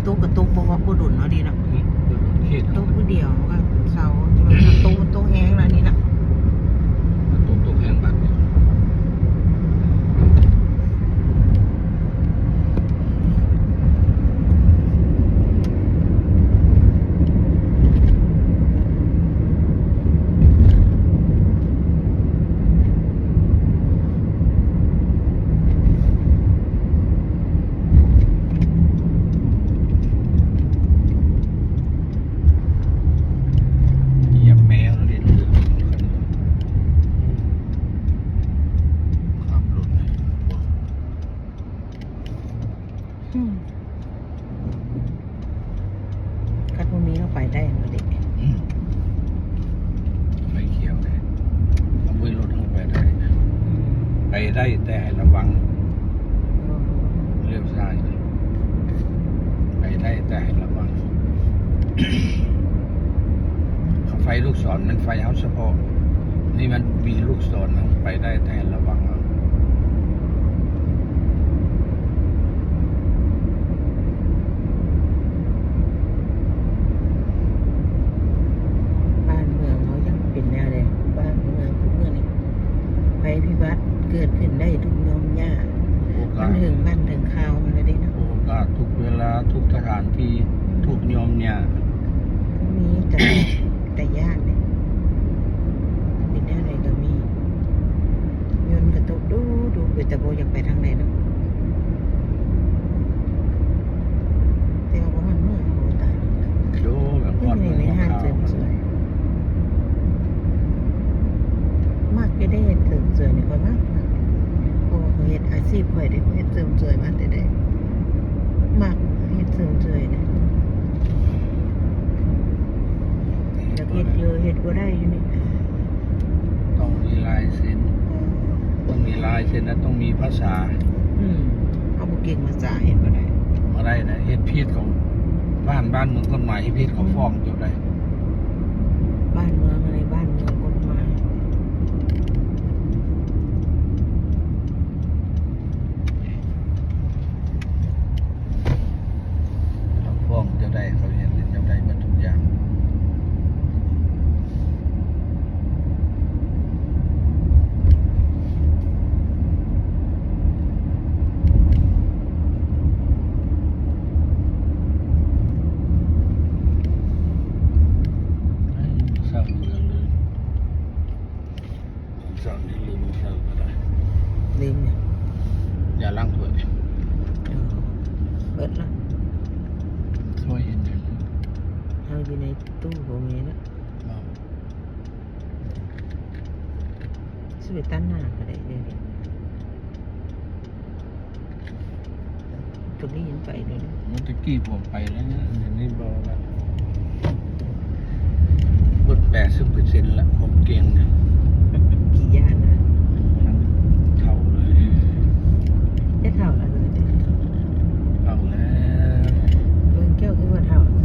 ຕົກກໍຕົກບໍ່ ບໍ່ດົນເນາະ ດີເນາະ ອືມ ບໍ່ດົນ ເຂດ ຕົກມື້ດຽວກໍເຊົາ ຕົກ ຕົກແຮງແລ້ວນີ້ນະ ຕົກ ຕົກແຮງບາດນີ້. ຢຽບແມວເລີຍ ເຫຼືອ ຂັບລົດ ອືມ ຄັນບໍ່ມີເຮົາໄປໄດ້ບໍ່ເດະ? ອືມ ໄຟຂຽວເດ ຕ້ອງມີລົດເຮົາໄປໄດ້ ໄປໄດ້ແຕ່ໃຫ້ລະວັງ ເອີ ລ້ຽວຊ້າຍ ໄປໄດ້ແຕ່ໃຫ້ລະວັງ. ເຂົາໄຟລູກສອນແມ່ນໄຟເຮົາສະເພາະ ນີ້ມັນມີລູກສອນ ເຮົາໄປໄດ້ແຕ່ໃຫ້ລະວັງເອົາ. ບ້ານເມືອງເຮົາຈັກເປັນແນວໃດ? ບ້ານເມືອງທຸກມື້ນີ້ ໄພພິບັດເກີດຂຶ້ນໄດ້ທຸກຍາມຍາມ ໂອກາດ ມັນເຖິງບ້ານເຖິງຄາວມັນແລ້ວເດເນາະ. ໂອກາດທຸກເວລາ ທຸກສະຖານທີ່ ອືມ ທຸກຍາມຍາມ ມີແຕ່ ແຕ່ຢ້ານເດ ເປັນແນວໃດກໍມີ. ຍົນກະຕົກດຸໆ ເປັນຕາບໍ່ຢາກໄປທາງໃດເນາະ ແຕ່ວ່າບໍ່ຮອດມື້ເຮົາກໍຕາຍແລ້ວ. ໂອ້ ແບບຮອດມື້ ນີ້ຮ້ານເສີມສວຍ ມັກຢູ່ເດ ເຮັດເສີມສວຍນີ້ ຂ້ອຍມັກ ມັກ ເພາະວ່າຂ້ອຍເຮັດອາຊີບຂ້ອຍເດ ຂ້ອຍເຮັດເສີມສວຍມາແຕ່ໃດ ມັກເຮັດເສີມສວຍນະ ຢາກເຮັດຢູ່ ເຮັດບໍ່ໄດ້ຢູ່ນີ້. ຕ້ອງມີລາຍເຊັນ ອືມ ຕ້ອງມີລາຍເຊັນ ແລະ ຕ້ອງມີພາສາ. ອືມ ເຮົາບໍ່ເກັ່ງພາສາ ເຮັດບໍ່ໄດ້ ບໍ່ໄດ້ນະ ເຮັດຜິດເຂົາ ບ້ານ ບ້ານເມືອງກົດໝາຍ ເຮັດຜິດເຂົາ ອືມ ຟ້ອງເຈົ້າໄດ້ ບ້ານເມືອງໃນບ້ານເມືອງກົດໝາຍ. ເຂົາຟ້ອງເຈົ້າໄດ້ ເຂົາເຮັດເຈົ້າໄດ້ໝົດທຸກຢ່າງ. ເຊົ້ານີ້ລືມເຊົາກໍໄດ້ ລືມຫຍັງ? ຢາລ້າງຖ້ວຍ ເອີ ເບິດລະ ຊ່ວຍເຮັດຫຍັງ? ເຮົາຢູ່ໃນຕູ້ບໍ່ມີລະ ເອົາ ຊິໄປຕັດໜ້າກໍໄດ້ເດ. ໂຕນີ້ຍັງໄປຢູ່ເນາະ ເມື່ອຕະກີ້ພວກໄປແລ້ວ ດຽວນີ້ບໍ່ລະ ເບິດແປດສິບເປີເຊັນລະ ຄວາມເກັ່ງນະ ຂີ້ຢ້ານນະ ເຖົ້າເລີຍ ເຈົ້າເຖົ້າແລ້ວເລີຍ ເຖົ້າແລ້ວ ເບິ່ງແກ້ວຄືວ່າເຖົ້າ ເ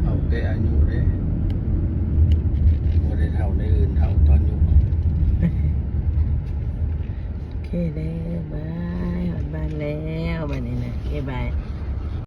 ຖົ້າແຕ່ອາຍຸເດ້ ບໍ່ໄດ້ເຖົ້າໃນອື່ນ ເຖົ້າຕອນຍຸ. ໂອເຄເດີ ບາຍ ຮອດບ້ານແລ້ວບາດນີ້ນະ ໂອເຄ ບາຍ.